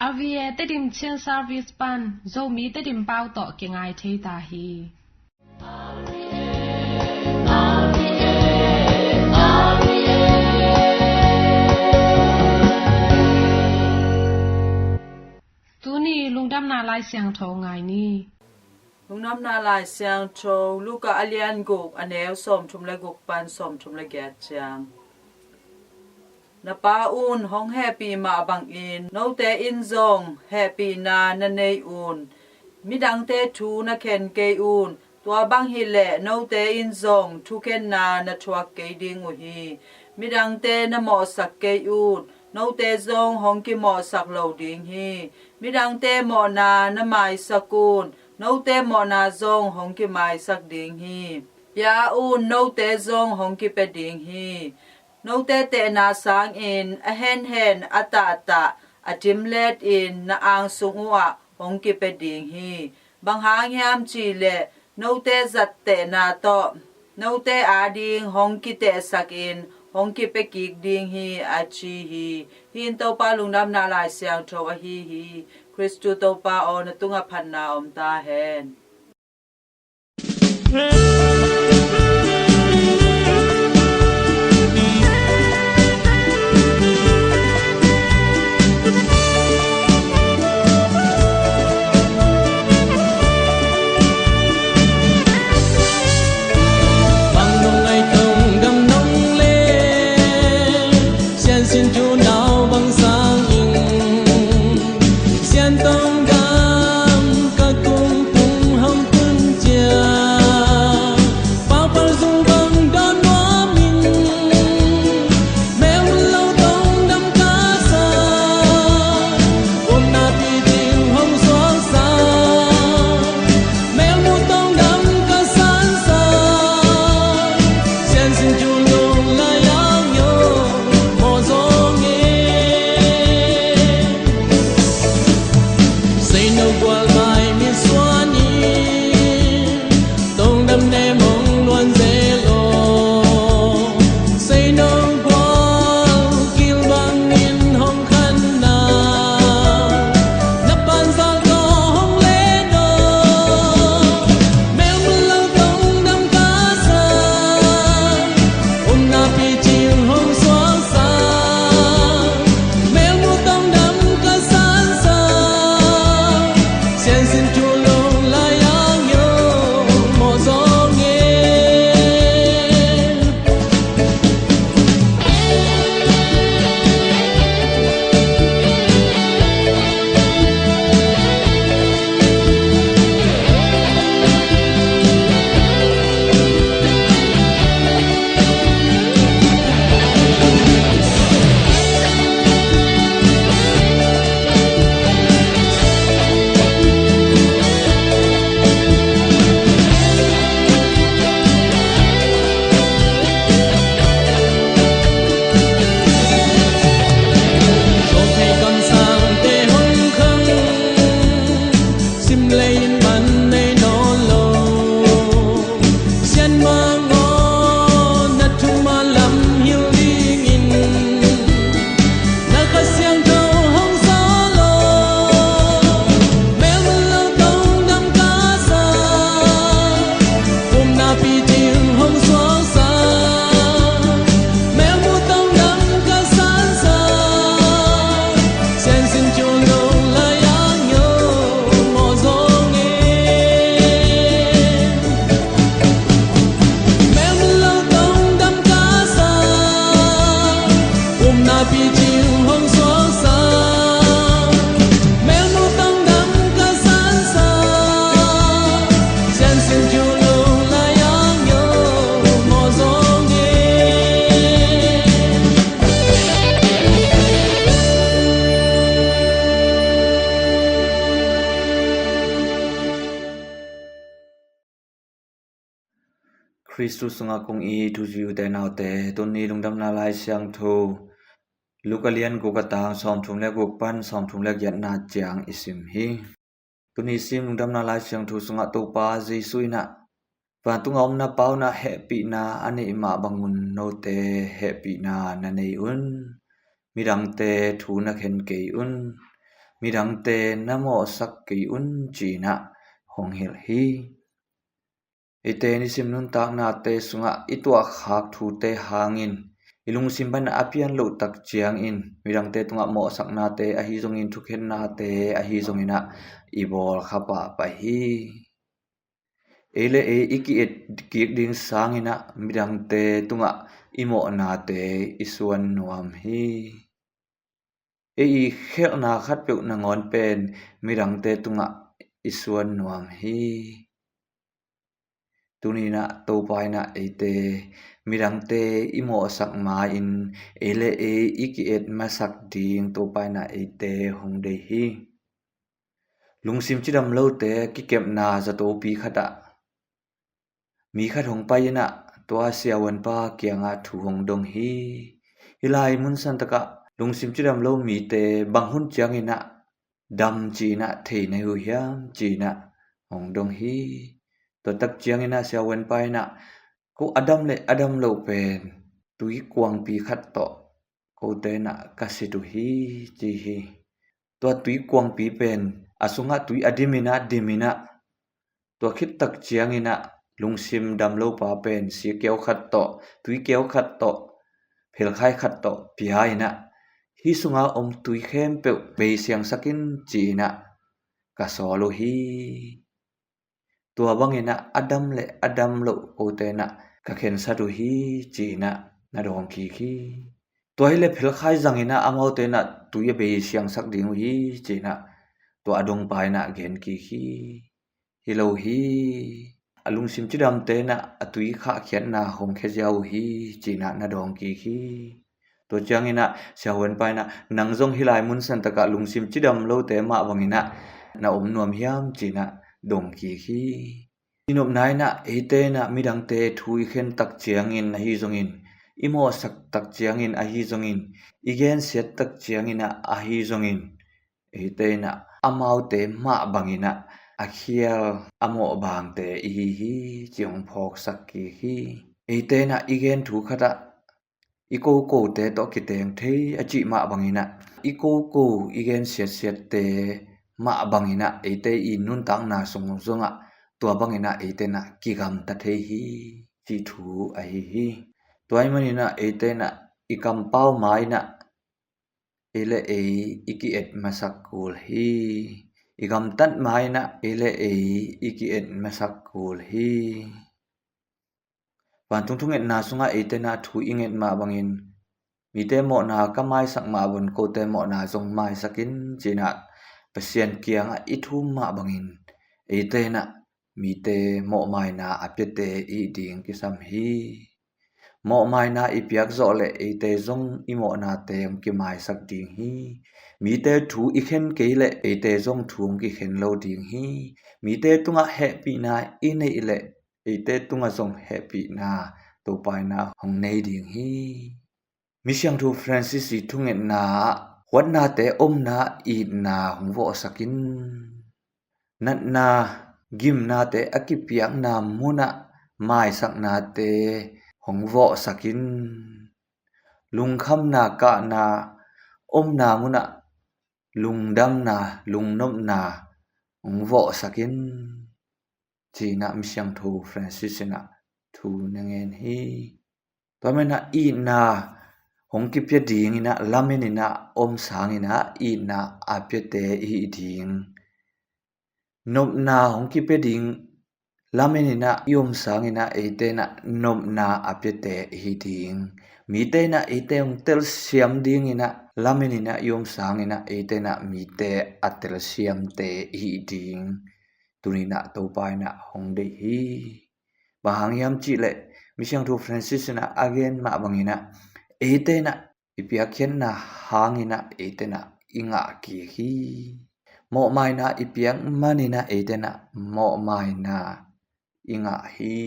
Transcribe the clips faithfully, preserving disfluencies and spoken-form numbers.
R V A Tedim Chin Service pan Zomi Tedim pau tawh kingai thei ta hi. Tuni lungdamna Lai Siangtho ngai ni. Lungdamna Lai Siangtho, Luka a lian guk, a neu sawmthum le guk pan sawmthum le giat ciang. Na Pa un hong hehpih mah bangin note in zong hehpihna na nei un. Midangte thu na khen kei un. Tua bang hileh note in zong thukhenna na thuak kei ding uh hi. Midangte na mawhsak kei un. Note zong hong kimawhsak lo ding hi. Midangte mawhna na maisak un. Note mawhna zong hong kimaisak ding hi. Pia un, note zong hong kipia ding hi. Note tehna sangin a henhen, a tahtah, a timlet in na angsung uhah hong kipia ding hi. Bang hang hiam cihleh note zat tehna tawh note ading hong kitehsakin hong kipia kik ding hi, a ci hi. Hih in Topa lungdamna Lai Siangtho ahi hi. Khristu Topa aw, na tungah phatna om ta hen. Bang nong ngaih tong dam nong leh, siansin thu nau bang sangin, sian tong dam ka kung tung hong tun ciang, pau pal zung bang dawn nuam in, melmut lo tong dam ka sa, upna picing hong suaksa, melmut tong dam ka sansa, siansin thu nong lai ang yo, mawh zong e. Sei no gual mai mi suan in, tong dam ne mong luan ze lo. Sei no gual kil bangin hong khanna, na pansa ko hong le no. Melmut lo tong dam ka sa, upna picing hong suaksa, melmut tong dam ka sansa, siansin thu nong lai ang yo, mawh zong e. Sim lei in man nei nawn lo. Sian mang aw, na thuman lam hilh dingin na Kha Siangtho hong sawl aw. Melmut lo tong dam ka sa, upna picing hong suaksa, melmut tong dam ka sansa, siansin thu nong lai ang yo, mawh zong e. Melmut lo tong dam ka sa, upna picing hong suaksa, melmut tong dam ka sansa, siansin thu nong lai ang yo, mawh zong e. Khristu sungah kong it u zi u te nau te, tuni lungdamna Lai Siangtho Luka lian guk a tang sawmthum le guk pan sawmthum le giatna ciang i sim hi. Tuni sim lungdamna Lai Siangtho sungah Topa Jesu in ah, vantung a om na Pa un ah hehpihna a neih mah bangun note hehpihna na nei un. Midangte thu na khen kei un. midangte na mawhsak kei un, ci-in ah hong hilh hi. Eite nisim nuntaknate sungah i tuahkhak thute hangin i lungsim pan a pian loh tak ciangin midangte tungah mawhsaknate ahi zongin thukhennate ahi zongin ah i bawl kha pahpah hi. Ei le ei i ki-et kik ding sangin ah midangte tungah i mawhnate i suan nuam hi. Ei i khelhna khatpeuh nangawn pen midangte tungah i suan nuam hi. Tuni-in ah Topa in ah eite midangte i mawhsak ma-in ei le ei i ki-et masak ding Topa in ah eite hong deih hi. Lungsim cidam lote kikepna zatopi khatah mi khat hong pai-in ah tua siavuanpa kiangah thu hong dong hi. Hih lai mun santakah lungsim cidam lo mite bang hun ciangin ah dam ci-in ah thei na hi uh hiam, ci-in ah hong dong hi. Tua tak ciangin ah siavuanpa in ah ko a dam le a dam loh pen tui kuangpi khat tawh kote in ah ka sit uh hi, ci hi. Tua tui kuangpi pen a sungah tui a dimin ah dimin ah tua khit tak ciangin ah lungsim dam lopa pen siakiau khat tawh, tuikiau khat tawh, phelkhai khat tawh pia-in ah hih sunga om tui khempeuh bei siangsak in, ci-in ah ka sawl uh hi. Tua bangin ah a dam le a dam loh kote in ah ka khensat uh hi, ci-in ah na dawng kik hi. Tua hi le phelkhai zangin ah amaute in ah tui a bei siangsak ding uh hi, ci-in ah tua a dongpa in ah gen kik hi. Hi lo hi. A lungsim cidamte in ah a tui khahkhiatna hong khia ziau uh hi, ci-in ah na dawng kik hi. Tua ciangin ah siavuanpa in ah nang zong hih lai mun santakah lungsim cidam lote mah bangin ah na om nuam hiam, ci-in ah dong kik hi. I nopna in ah eite in ah midangte thu i khen tak ciangin ahi zongin, i mawhsak tak ciangin ahi zongin, i gensiat tak ciangin ah ahi zongin, eite in ah amaute mah bangin ah a khial a mawhbangte i hi hi, ci hong phawksak kik hi. Eite in ah i gen thu khatah i kokote tawh kiteng thei a cih mah bangin ah i koko i gensiatsiatte mah bangin ah eite i nuntakna sung zongah tua bangin ah eite in ah kigamta thei hi, cih thu ahi hi. Tua ahih manin ah eite in ah i kampau ma-in ah ei le ei i ki-et masak kul hi. I gamtat ma-in ah ei le ei i ki-et masak kul hi. Vantung thungetna sungah eite in ah thu i nget mah bangin, mite mawhna ka maisak mah bangin kote mawhna zong maisak in, ci-in ah Pasian kiangah i thum mah bangin eite in ah mite mawhmaina a piate i hih ding kisam hi. Mawhmaina i piak zawh leh eite zong i mawhnate hong kimaisak ding hi. Mite thu i khen kei leh eite zong thu hong kikhen lo ding hi. Mite tungah hehpihna i neih leh eite tungah zong hehpihna Topa in ah hong nei ding hi. Misiangtho Francis i thungetna ah huatnate omna itna hong vawhsak in. Natna gimnate a kipiakna munah maisaknate hong vawhsak in. Lungkhamna kahna omna munah lungdamna, lungnopna hong vawhsak in, ci-in ah Misiangtho Francis in ah thu na ngen hi. Tua manin ah itna hong kipia dingin ah lamen in ah om sangin ah itna a piate i hih ding. Nopna hong kipia ding lamen in ah i om sangin ah eite in ah nopna a piate i hih ding. Mite in ah eite hong telsiam dingin ah lamen in ah i om sangin ah eite in ah mite a telsiamte i hih ding. Tuni in ah Topa in ah hong deih hi. Bang hang hiam cih leh Misiangtho Francis in ah a gen mah bangin ah eite in ah i piakkhiatna hangin ah eite in ah i ngah kik hi. Mawhmaina i piak manin ah eite in ah mawhmaina i ngah hi.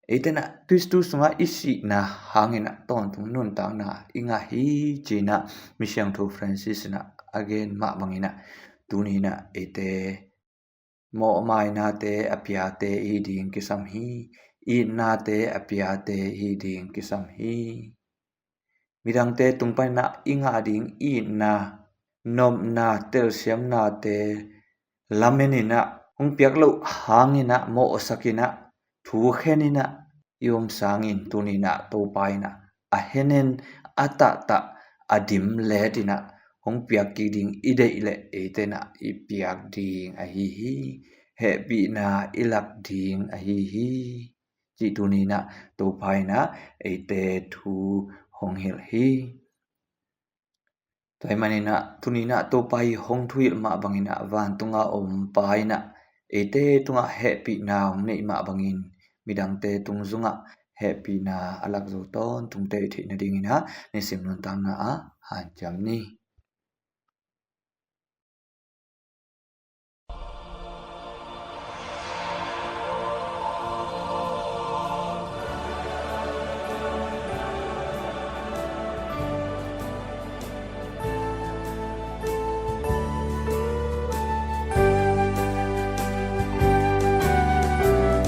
Eite in ah Kristu sungah i sihna hangin ah tawntung nuntakna i ngah hi, ci-in ah Misiangtho Francis in ah a gen mah bangin ah tuni in ah eite mawhmainate a piate i hih ding kisam hi. Itnate a piate i hih ding kisam hi. Midangte tung panin ah i ngah ding itna, nopna telsiamnate lamen in ah, hong piak loh hangin ah, mawhsak in ah, thu khen in ah i om sangin, tuni in ah Topa in ah a henen, a tahtah, a dim let in ah hong piak kik ding i deih leh, eite in ah i piak ding ahi hi. Hehpihna i lak ding ahi hi, cih tuni in ah Topa in ah eite thu hong hilh hi. Tua ahih manin ah, tuni in ah Topa i hong thuhilh mah bangin ah, vantunga om Pa in ah eite tungah hehpihna hong neih mah bangin, midangte tung zongah hehpihna a lak zo tawntungte i theih nadingin ah, nisim nuntakna ah hanciam ni.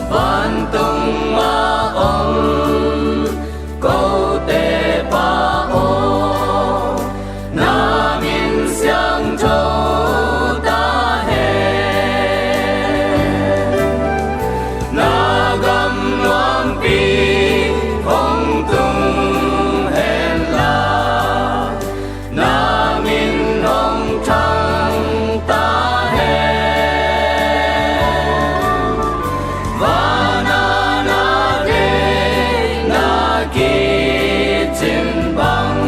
Vantung a om kote Pa aw, na min siangtho ta hen. Na gam nuampi hong tung hen la, na min hong thang ta hen. Vana na deihna kicin bang,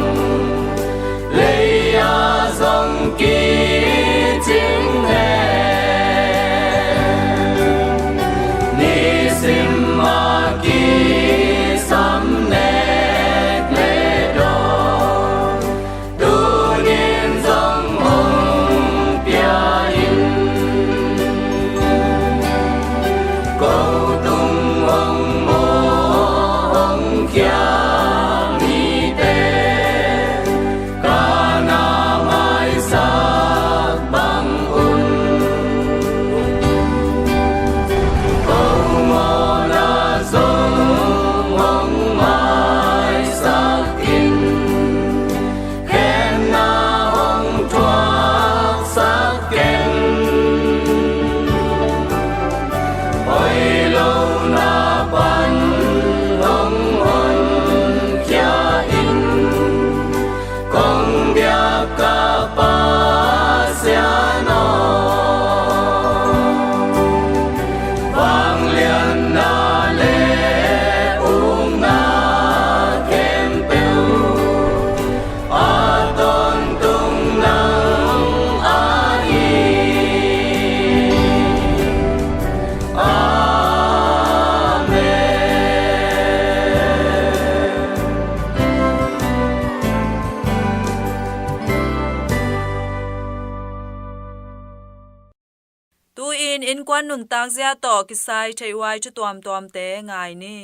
lei-a zong kicing hen. Nisim a kisam nek le dawn, tunin zong hong pia in. Ko tung hong mawh hong khia mite, ka na maisak bang un. Ko mawhna zong hong maisak in, khenna hong thuaksak ken. Hoih lohna pan hong honkhia in, kong biak ka Pasian aw. Vangliatna le ukna khempeuh a tawntung nang ahi. Amen. Tu-in innkuan nuntakzia tawh kisai theih huai thu tuamtuamte ngai ni.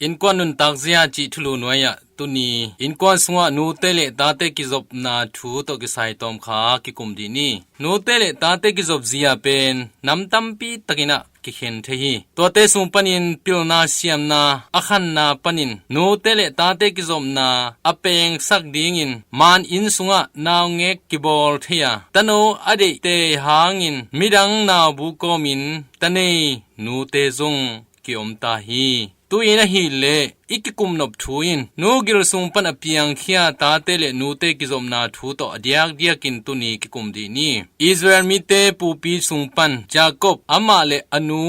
Innkuan nuntakzia cih thulu nuai-ah tuni innkuan sungah nute le tate kizopna thu tawh kisai tawmkha kikum dih ni. Nute le tate kizop zia pen nam tampi takin ah kikhen thei hi. Tuate sung panin pilna siamna a khanna panin nute le tate kizopna a pengsak dingin maan inn sungah naungek kibawl thei a, tano a deihte hangin midang naubu kawmin ta nei nute zong kiom ta hi. Tu-in ahih leh i kikumnop thu in nu gil sung pan a piangkhia tate le nute kizopna thu tawh a diakdiakin tuni kikum dih ni. Israel mite pupi sung pan Jacob, amah le a nu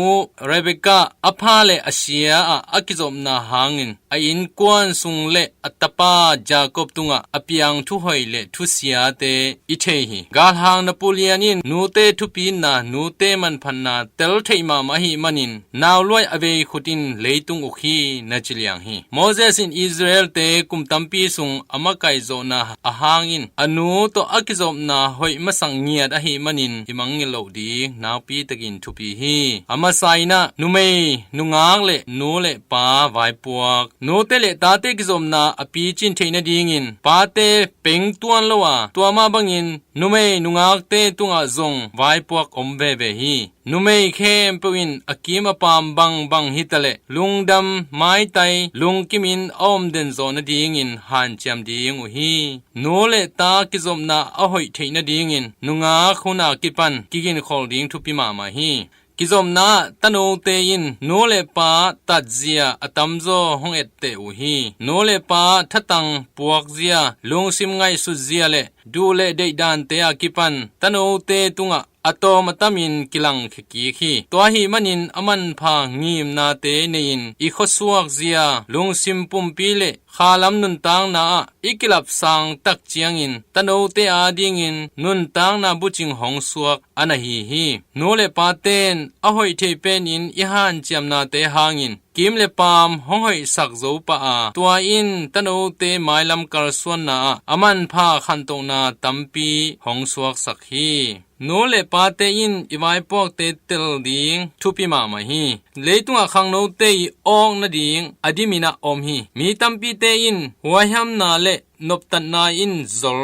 Rebekah, a pha le a sia ah a kizopna hangin a innkuan sung le a tapa Jacob tungah a piang thuhoih le thusiate i thei hi. Galhang Napoleon in nute thupitna, nute manphatna tel theih mahmah ahih manin, nauluai a vei khut in leitung uk hi, na ci liang hi. Moses in Israel-te kum tampi sung a makaih zawhna a hangin a nu tawh a kizopna hoih masak ngiat ahih manin i mangngilh loh ding nakpi takin thupi hi. A masa in ah numei, nungak le nu le pa vaipuak, nute le tate kizopna a picin theih nadingin pate peng tuan lo a, tua mah bangin Numei nungakte tungah zong vaipuak om veve hi. Numei khempeuh in a kim a paam bangbang hitaleh lungdam maitai lungkimin a om den zawh nadingin hanciam ding uh hi. Nu le ta kizopna a hoih theih nadingin nungak hun a kipan kiginkholh ding thupi mahmah hi. Kizopna ah tanote in nu le pa tatzia a tamzaw hong etteh uh hi. Nu le pa thatang puakzia, lungsim ngaihsutzia le duh le deih dante a kipan tanote tungah a tawm a tamin kilangkhia kik hi. Tua ahih manin a manpha ngimnate nei-in i khuasuakzia, lungsim pumpi le khalam nuntakna ah i kilapsang tak ciangin tanote adingin nuntakna bucing hong suak a na hi hi. Nu le paten a hoih thei penin i hanciamnate hangin kim le paam hong hoihsak zo pah a, tua in tanote mailam kalsuanna ah a manpha khantohna tampi hong suaksak hi. Nu le pate in i vaipuakte tel ding thupi mahmah hi. Leitungah khangnote i awk nading a dimin ah om hi. Mi tampite in huaihamna le noptatna in zol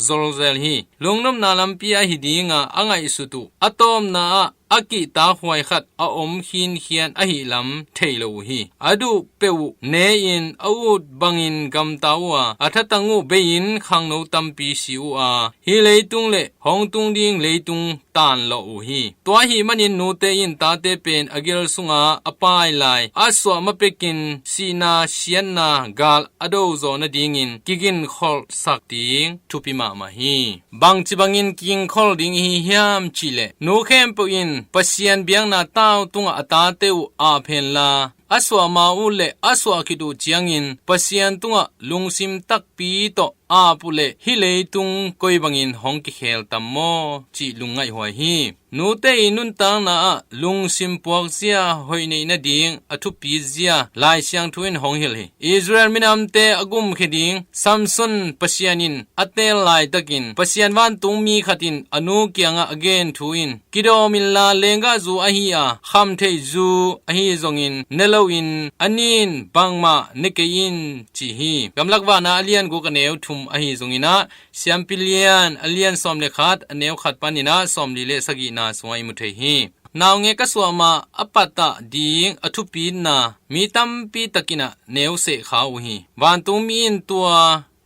zolzel hi. Lungnopna lampi ahi dinga a ngaihsut uh a tawpna ah a kihtakhuai khat a om khinkhian ahih lam thei lo uh hi. A duh peuh uh ne-in a ut bangin gamta uh a, a thatang uh bei-in khangno tampi si uh a, hih leitung le hong tung ding leitung taanlawh uh hi. Tua ahih manin nute in tate pen a gil sunga a paai lai a suah mapekin sihna, siatna, gal a do zawh nadingin kiginkholhsak ding thupi mahmah hi. Bangci bangin kiginkholh ding ihi hiam cihleh, nu khempeuh in Pasian biakna tau tungah a tate uh ap henla, a suah ma uh le a suah khit uh ciangin Pasian tungah lungsim takpi tawh ap uh leh hih leitung koi bangin hong kikhel tam maw cih lungngaihhuai hi. Nute i nuntakna ah lungsim puakzia hoih neih nading a thupizia Lai Siangtho in hong hilh hi. Israel minamte a gumkhia ding Samson Pasian in a teel laitakin Pasian vantungmi khat in a nu kiangah a gen thu in, kidawm inla lenggahzu ahi a, khamtheihzu ahi zongin ne loin a nin bangmah ne kei in, ci hi. Gamlak Vana a lian guk a neu thum ahi zongin ah, Siampi Lian a lian sawm le khat a neu khat panin ah sawmli le sagihna sungah i mu thei hi. Naungek a suah ma a patah ding a thupitna mi tampi takin ah neu sehkha uh hi. Vantungmi in tua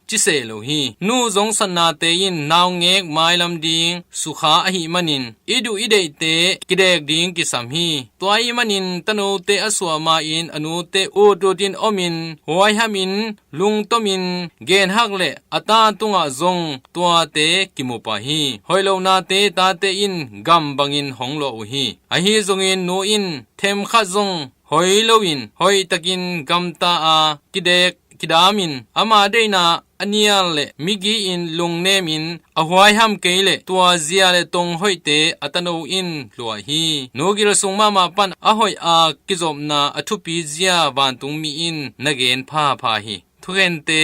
ci seh lo hi. Nu zongsatnate in naungek mailam ding sukha ahih manin i duh i deihte kidek ding kisam hi. Tua ahih manin tanote a suah ma-in a nute utut in omin, huaihamin, lungtomin genhak le a ta tungah zong tuate kimu pah hi. Hoih lohnate tate in gam bangin hong luah uh hi. Ahi zongin nu in themkhat zong hoi loin hoihtakin gamta a, kidek kidamin ama deihna a nial le migi-in lungnemin a huaiham kei leh tua zia le tong hoihte a tano in luah hi. Nu gil sung mahmah pan a hoih a kizopna a thupizia vantungmi in na gen phapha hi. Thukhente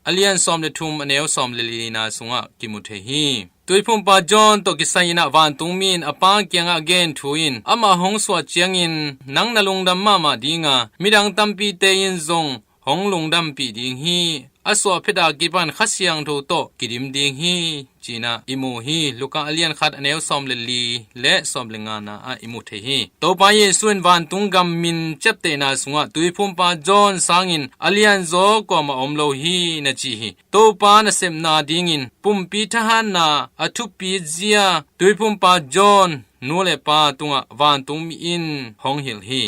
a lian sawm le thum a neu sawm le lina sungah kimu thei hi. Tuiphumpa John tawh kisai-in ah vantungmi in a pa kiangah a gen thu in, amah hong suah ciangin nang na lungdam mahmah dinga, midang tampite in zong hong lungdampih ding hi. A suah phet a kipan Kha Siangtho tawh kidim ding hi, ci-in ah i mu hi. Luka a lian khat a neu sawm le li le sawm le ngana ah i mu thei hi. Topa Jesu in vantung gam min ciaptehna sungah Tuiphumpa John sangin a lianzaw kuamah om lo hi, na ci hi. Topa nasepna dingin pumpi thahatna a thupizia Tuiphumpa John nu le pa tungah vantungmi in hong hilh hi.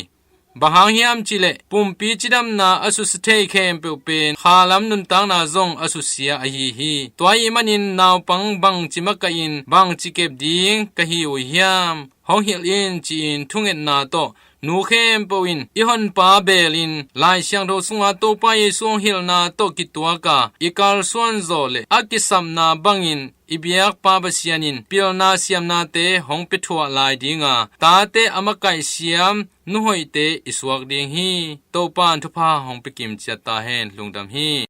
Bang hang hiam cihleh, pumpi cidamna a susia thei khempeuh pen khalam nuntakna zong a susia ahi hi. Tua ahih manin naupang bangci makaih in bangci kep ding ka hi uh hiam, hong hilh in, ci-in thungetna tawh nu khempeuh in i honpa belin Lai Siangtho sunga Topa Jesu hong hilhna tawh kituaka i kalsuan zawh le a kisapna bangin i biakpa Pasian in pilna siamnate hong pia thuah lai dinga, tate a makaih siam nuhoihte i suak ding hi. Topa in thupha hong pia kimciat ta hen. Lungdam hi.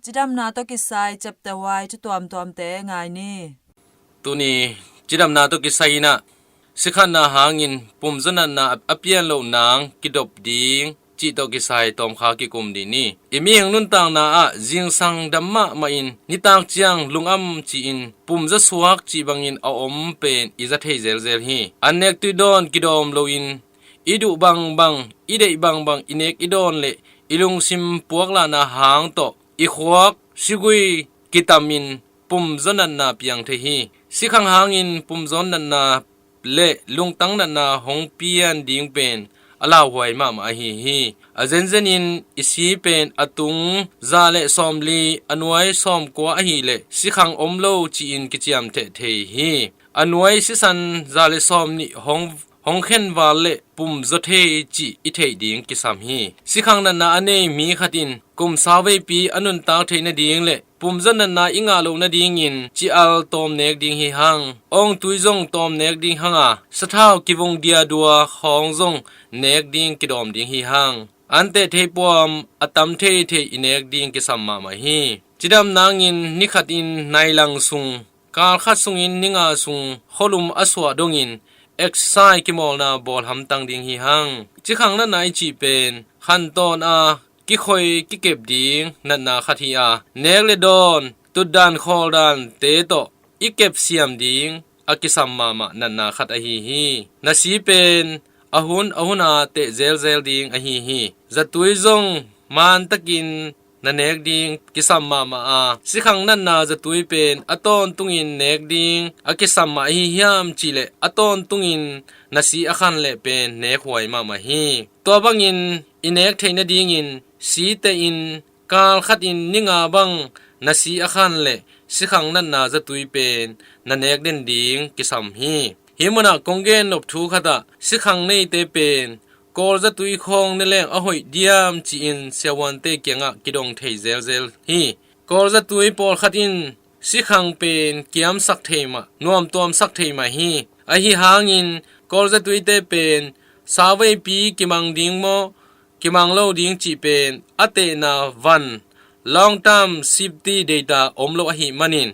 Cidamna tawh kisai chapter Y thu tuamtuamte ngai ni. Tuni cidamna tawh kisai-in ah sikhatna hangin pumzaw natna a pian loh nang kidop ding cih tawh kisai tawmkha kikum dih ni. I mihing nuntakna ah zingsang dam mahmah in nitak ciang lungam ci-in pumzaw suak cih bangin a om pen i za thei zelzel hi. An nek tuidawn kidawm loin i duh bangbang, i deih bangbang i nek i dawn leh i lungsim puaklahna hang tawh i khuak sigui kitamin pumzaw natna piang thei hi. Sikhang hangin pumzaw natna le lungtang natna hong pian ding pen a lauhuai mahmah ahi hi. A zenzenin i si pen a tung za le sawmli, a nuai sawmkua ahih leh sikhang om lo ci-in kiciamteh thei hi. A nuai sisan za le sawmnih hong, hong khenval leh pumzaw thei cih i theih ding kisam hi. Sikhang natna a nei mi khat in kum sauveipi a nuntak theih nading leh pumzaw natna i ngah loh nadingin ci-al tawm nek ding hi hang. Awngtui zong tawm nek ding hang a, sathau kivung diadua khawng zong nek ding kidawm ding hi hang. An teh thei puam a tam theithei i nek ding kisam mahmah hi. Cidam nangin ni khatin nailang sung, kal khat sungin ni nga sung khualum a suah dongin exercise kimawlna bawl hamtang ding hi hang. Sikhang natna i cih pen khantawn a kikhoi kikep ding natna khat hi a, nek le dawn, tutdan khawldante tawh i kepsiam ding a kisam mahmah natna khat ahi hi. Na si pen a hun a huna teh zelzel ding ahi hi. Zatui zong mantakin na nek ding kisam mahmah a, sikhang natna zatui pen a tawntungin nek ding a kisam mah ahi hiam cihleh a tawntungin na si a khan leh pen nek huai mahmah hi. Tua bangin i nek theih nadingin si tehin kal khatin ni nga bang na si a khan leh sikhang natna zatui pen na nek den ding kisam hi. Hih munah kong gen nop thu khatah sikhang neite pen kawlzatui khawng ne leng a hoih diam ci-in siavuante kiangah kidong thei zelzel hi. Kawlzatui pawlkhat in sikhang pen kiamsak thei mah, nuamtuamsak thei mah hi. Ahi hangin kawlzatuite pen sauveipi kimang ding maw, kimang lo ding cih pen a tehna van, long term safety data om lo ahih manin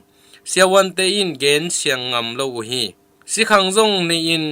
siavuante in gen siang ngam lo uh hi. Sikhang zong nei-in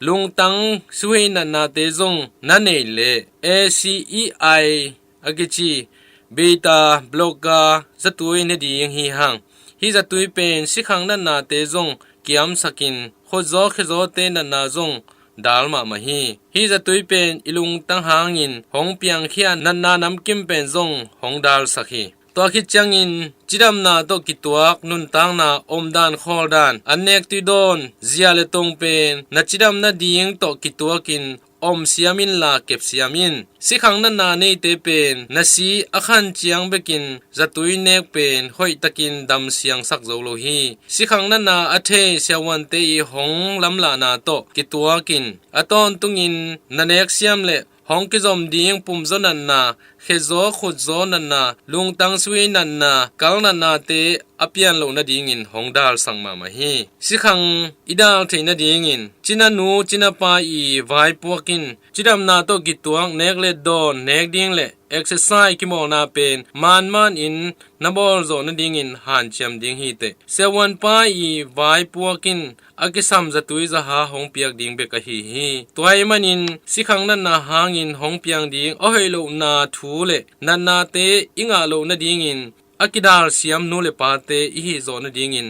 lungtang sihuei natnate zong na nei leh A C E I a kici beta blocker zatui ne ding hi hang. Hih zatui pen sikhang natnate zong kiamsakin khutzaw khezawte natna zong dal mahmah hi. Hih zatui pen i lungtang hangin hong piangkhia natna namkim pen zong hong dalsak hi. Tua khit ciangin cidamna tawh kituak nuntakna, omdan khawldan, an nek tuidawn, zia le tong pen na cidam nading tawh kituakin om siam inla kep siam in. Sikhang natna neite pen na si a khan ciang bekin zatui nek pen hoihtakin dam siangsak zo lo hi. Sikhang natna a thei siavuante i hong lamlahna tawh kituakin a tawntungin na nek siam leh hong kizom ding pumzaw natna, khezaw khutzaw natna, lungtang sihuei natna, kal natnate a pian loh nadingin hong dalsak mahmah hi. Sikhang i dal theih nadingin cinanu cinapa i vaipuak in cidamna tawh kituak nek le dawn nek ding le exercise kimawlna pen manman in na bawl zawh nadingin hanciam ding hi teh. Siavuanpa i vaipuak in a kisam zatui zaha hong piak ding bek ahi hi. Tua ahih manin sikhang natna hangin hong piang ding a hoih lohna thu le natnate i ngah loh nadingin a kidal siam nu le pate i hih zawh nadingin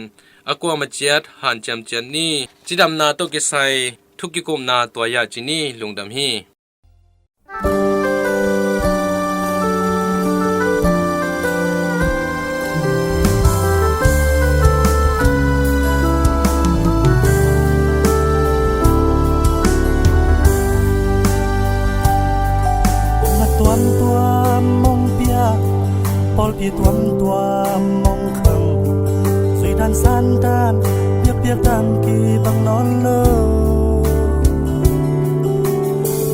a kuamah ciat hanciam ciat ni. Cidamna tawh kisai thu kikupna tua hiah ci ni. Lungdam hi. Na tuamtuam mong pia, pawlpi tuamtuam mong khang, zui dan san dan, piakpiak dan kibang nawn lo.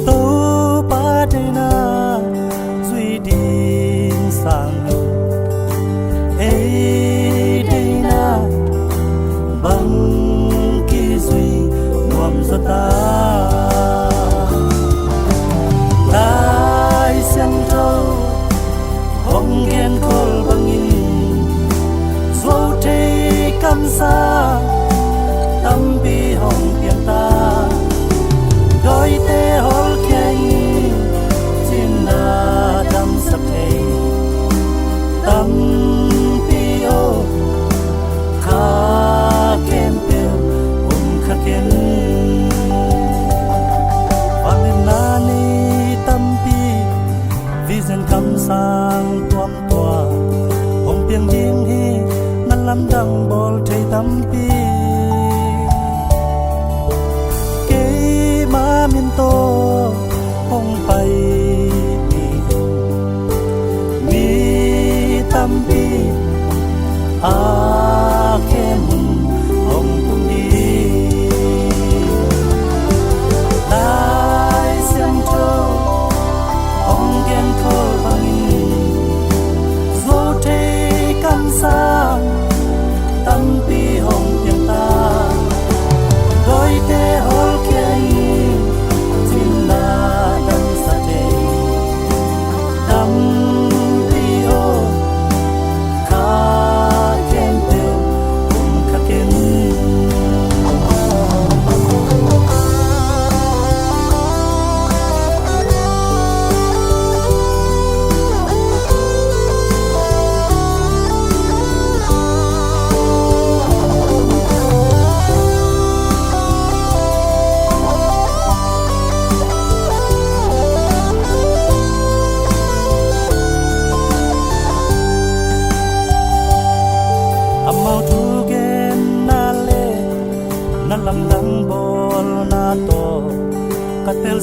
Topa deihna zui ding sang, ei deihna bang kizui nuam zaw ta. Lai Siangtho hong genkhol bangin zuau thei kamsa tampi hong piang ta.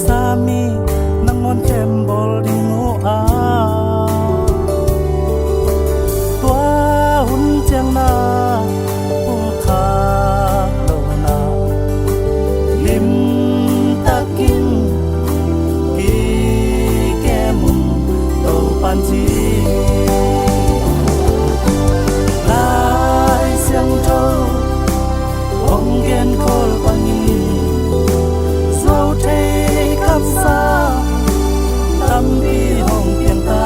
Sami nangawn khem bawl ding uh a, tua hun ciang na pulkhak lo na, limtakin kikem un, Topan ci. Lai Siangtho hong genkhawl bangin, zuau thei kamsang tampi hong piang ta.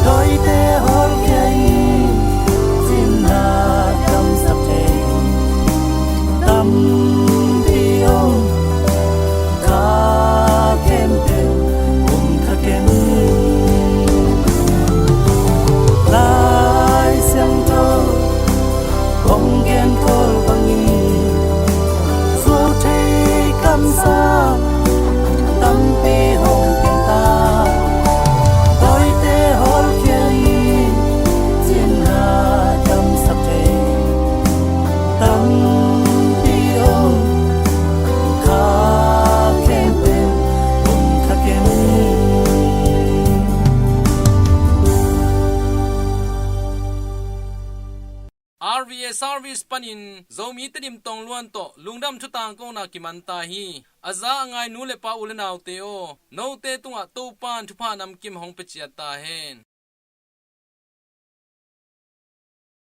Dawite hawlkhia in, cina damsak thei tampi om, kha khempeuh om kha ken. Lai Siangtho hong genkhawl bangin, zuau thei kamsang tampi hong piang ta. Dawite hawlkhia in, cina damsak thei tampi om, kha khempeuh om kha ken. R V A service panin Zomi Tedim Tongluan tawh lungdam thutang kona kiman ta hi. A za a ngai nu le pa, u le naute aw, note tungah Topan thupha namkim hong pia ciat ta hen.